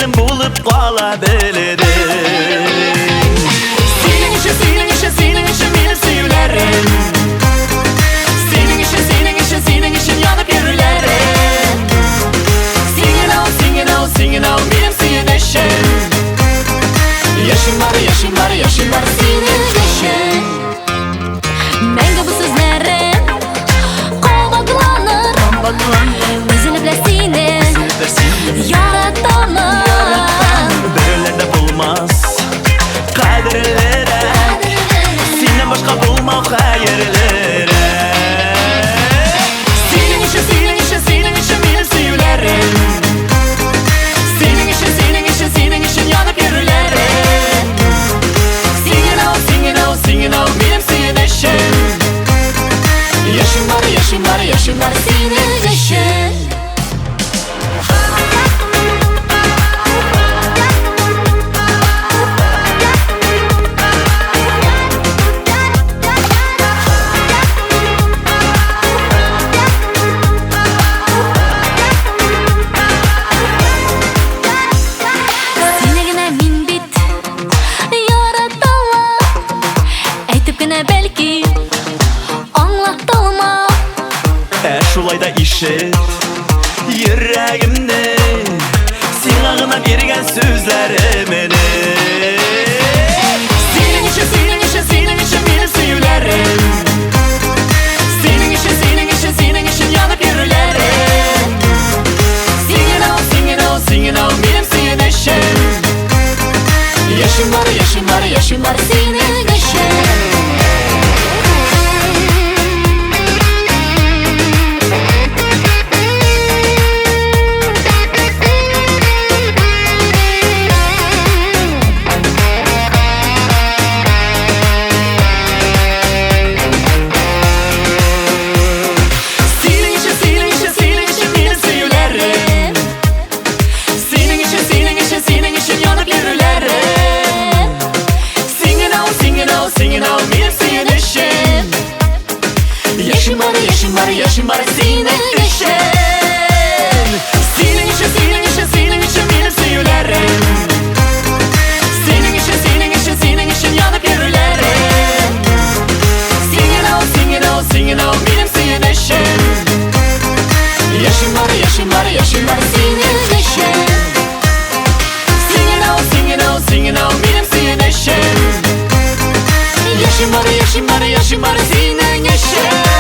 Хыялым булып кала белдем. Синең өчен, синең өчен, синең өчен минем сөюләрем. Синең өчен, синең өчен, синең өчен янып йөрүләрем. Син генә ул, син генә ул, син генә ул минем сөенечем. Яшим бар, яшим бар, яшим бар синең өчен. Мәңге бу сүзләрем кабатланыр. Өзелеп лә сине яратамын. Берәүләр дә булмас кадерлерәк, синнән башка булмау хәерлерәк. Синең өчен, синең өчен, синең өчен минем сөюләрем. Синең өчен, синең өчен, синең өчен янып йөрүләрем. Син генә ул, син генә ул, син генә ул минем сөенечем. Яшим бар, яшим бар, яшим бар синең өчен. Сине генә мин бит яраталам. Әйтеп кенә бәлки аңлаталмам. Ә шулай да ишет йөрәгемнең сиңа гына биргән сүзләремне. Синең өчен, синең өчен, синең өчен минем сөюләрем. Синең өчен, синең өчен, синең өчен янып йөрүләрем. Син генә ул, син генә ул, син генә ул минем сөенечем. Яшим бар, яшим бар, яшим бар синең өчен. Синең өчен, синең өчен, синең өчен минем сөюләрем. Синең өчен, синең өчен, синең өчен янып йөрүләрем. Син генә ул, син генә ул, син генә ул минем сөенечем. Яшим бар, яшим бар, яшим бар синең өчен. Синең өчен, синең өчен, синең өчен минем сөюләрем. Синең өчен, синең өчен, синең өчен янып йөрүләрем. Син генә ул, син генә ул, син генә ул минем сөенечем. Яшим бар, яшим бар, яшим бар синең өчен. Син генә ул, син генә ул, син генә ул минем сөенечем. Яшим бар, яшим бар, яшим бар синең өчен.